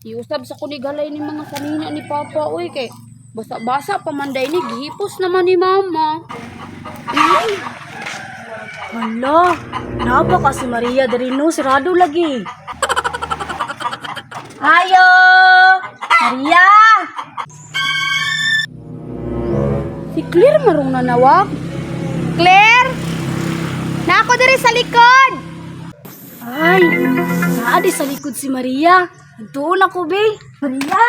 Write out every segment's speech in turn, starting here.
Iusab sa kunigalay ni mga sanina ni Papa uy kay basa-basa pa man day ni gihipos naman ni Mama. Hala, naba ka si Maria diri no, sirado lagi. Ayo! Maria! Si Claire marong nanawag. Claire! Nako diri sa likod. Ay, naa di sa likod si Maria. Nagtuon ako, be. Maria!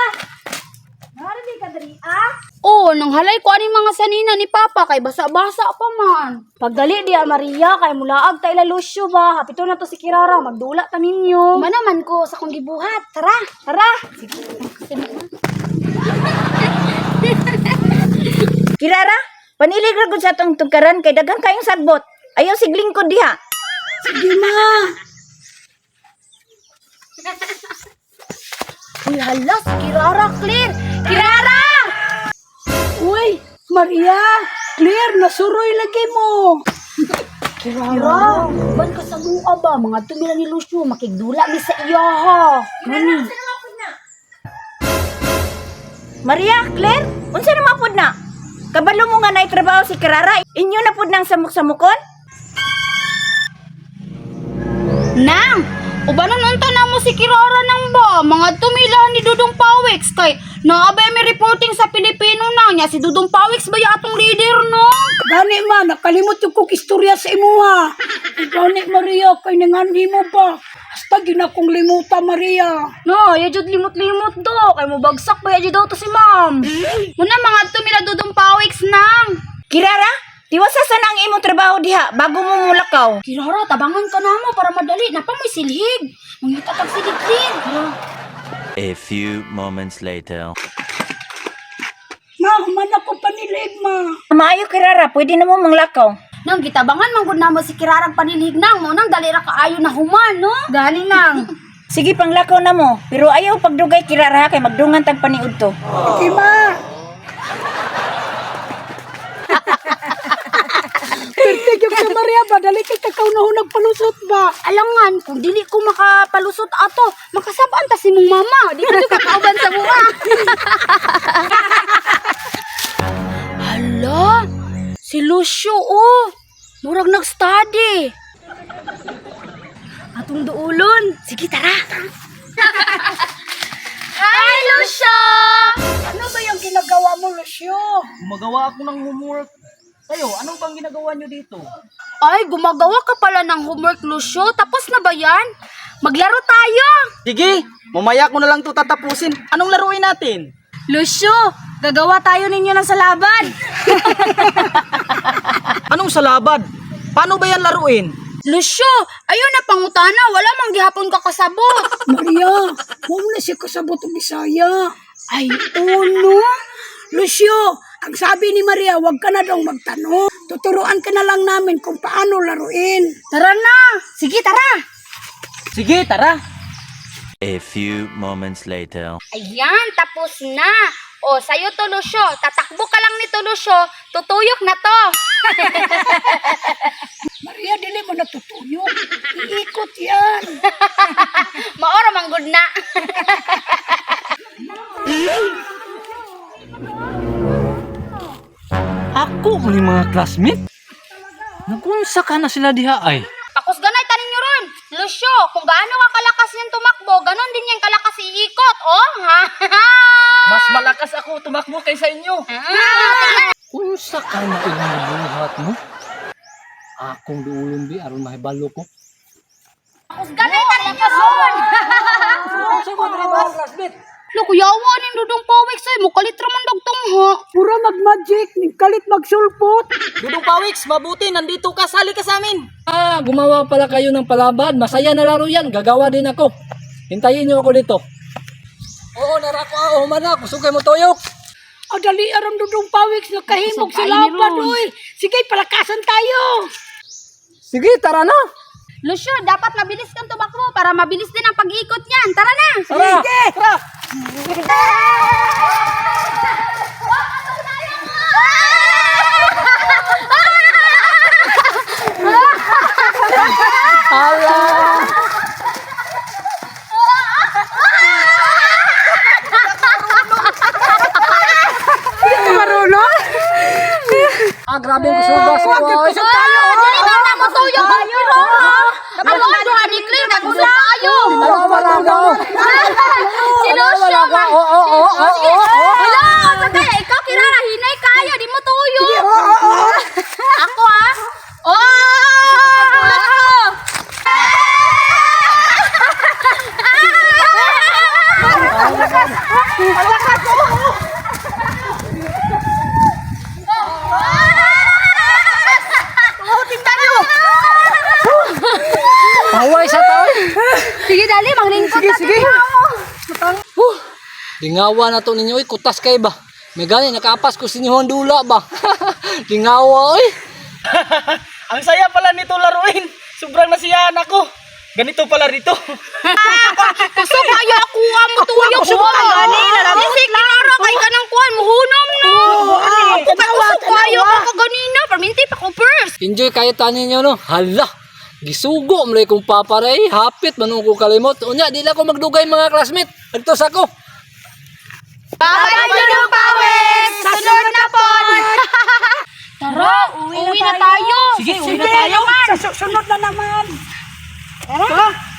Nari ka diri ah? Oh, nang halay ko ani mga sanina ni Papa kay basa-basa pa man. Pagdali diya Maria kay mulaag ta ila Lucio ba. Hapito na to si Kirara, magdula ta ninyo. Manaman ko sa kong gibuhat. Tara, Tara. Kirara, panilig ra gud sa atong tugkaran kay daghan kayong sagbot. Ayaw siglingkod diha. Sige ma. Uy, hala, si Kirara, Claire! Kirara! Uy, Maria, clear nasuroy lagi mo. Kirara, ban ka sa mua ba? Mga tumila ni Lucio, makigdula mi sa iya ha. Mani. Maria, Claire, unsa na mapud na? Kabalo mo nga naay trabaho si Kirara, inyo na pud nang samok-samokon? Nang, ubanon unta na mo si Kirara nang ba? Mga tumila ni Dudong Pawex kay naabay mi reporting sa Pilipino na niya si Dudong Pawex ba ya atong leader no? Gani ma, nakalimot yung kong istorya sa imuha. Gani Maria, kay nanganhi mo ba? Hasta ginakong limuta Maria. No, ya jud limot-limot do kay mo bagsak ba ya jud daw to si ma'am. Muna mga tumila Dudong Pawex nang. Kirara, tiwasa sana ang imong trabaho diha bago mo mulakaw. Kirara, tabangan ka na mo para madali. Napa mo'y silhig. Mangita tag silhig, Claire. A few moments later. Ma, human ako panilig ma. Maayo Kirara, pwede na mo manglakaw. Nang gitabangan man gud namo si Kirarang panilhig nang mo nang dali ra kaayo na human no. Gani nang. Sige, panglakaw na mo. Pero ayaw pagdugay Kirara kay magdungan tag paniud to. Sige ma. Pertig yung sa Maria ba? Dali kay kakaw na nagpalusot ba? Alangan kung dili ko makapalusot ato, makasabaan ta si mong mama. Di ko kakauban sa bunga. Hala, si Lucio oh. Murag nag-study. Atong duulon. Sige, tara. Hi, Lucio! Ano ba yung ginagawa mo, Lucio? Gumagawa ako ng homework. Kayo, ano bang ginagawa nyo dito? Ay, gumagawa ka pala ng homework, Lucio. Tapos na ba yan? Maglaro tayo! Sige, mamaya ko na lang to tatapusin. Anong laruin natin? Lucio, gagawa tayo ninyo ng salaban. Anong salabad? Paano ba yan laruin? Lucio, ayun na pangutana. Wala mang gihapon ka kasabot. Maria, huwag na siya kasabot ng Bisaya. Ay, uno. Lucio, ang sabi ni Maria, huwag ka na daw magtanong. Tuturuan ka na lang namin kung paano laruin. Tara na. Sige, tara. Sige, tara. A few moments later. Ayan, tapos na. O, sa'yo to, Lucio. Tatakbo ka lang nito, Lucio. Tutuyok na to. Maria, dili mo natutuyok. Iikot yan. Maoro mang good na. Ako man yung mga classmate. Nagunsa ka na sila diha ay. Pakusganay tanin nyo ron. Lucio, kung gaano ka kalakas niyan tumakbo, ganon din yan kalakas iikot. Oh, ha? Mas malakas ako tumakbo kaysa inyo. Ah, Unsa ka na ilang buhat mo? Akong duulon bi aron mahibalo ko. Pakusganay tanin nyo ron. Lo, kuyawa ning Dudong Pawik sa'yo. Mukalit raman dagtong ha. Pura mag-magic, kalit magsulpot. Dudong Pawiks, mabuti. Nandito ka. Sali ka sa amin. Ah, gumawa pala kayo ng palaban. Masaya na laro yan. Gagawa din ako. Hintayin niyo ako dito. Oo, nara ko. Oo, man na. Kusog kayo mo toyok. O dali aram dudong pawiks, nakahimog sa laban, uy. Sige, palakasan tayo. Sige, tara na. Lucio, dapat mabilis kang tumakbo para mabilis din ang pag-ikot niyan. Tara na! Tara. Tara. Hala. Ah, grabe ang kusuga sa Wag oy. kusog tayo. Ah, dili na na mo tuyo kang Kirara. Amo duha ni Claire nagusog tayo. Tanawa lang ako. Si Tanawa Lucio lang ako. man. Oo, oo, oo, oo, oo. Hala, sa kaya ikaw Kirara hinay kayo, di mo tuyo. Ako ah. Oh! Paway sa tao. Sige dali, manglingkod Sige, sige. Huh. Lingawa na to ninyo, oy. Kutas kay ba? May gani, nakaapas ko sa inyo ang dula ba? Lingawa, oy. Ang saya pala nito laruin. Sobrang nasiyahan ako. Ganito pala rito. Kusog kayo ako mo tuyo ko. Gani si Kirara kay kanang kuan muhunom no. Ako kay kusog kayo ako kaganina, perminti pa ko first. Enjoy kayo tanin ninyo, no? Hala! Gisugo mo kong paparay. Hapit, manong ko kalimot. Unya, di lang ko magdugay mga classmate. Agtos ako. Bye-bye, Dudong Pawis! Sunod na po! Tara, uwi na tayo. Sige, uwi Sige, na tayo. sa susunod na naman. Tara.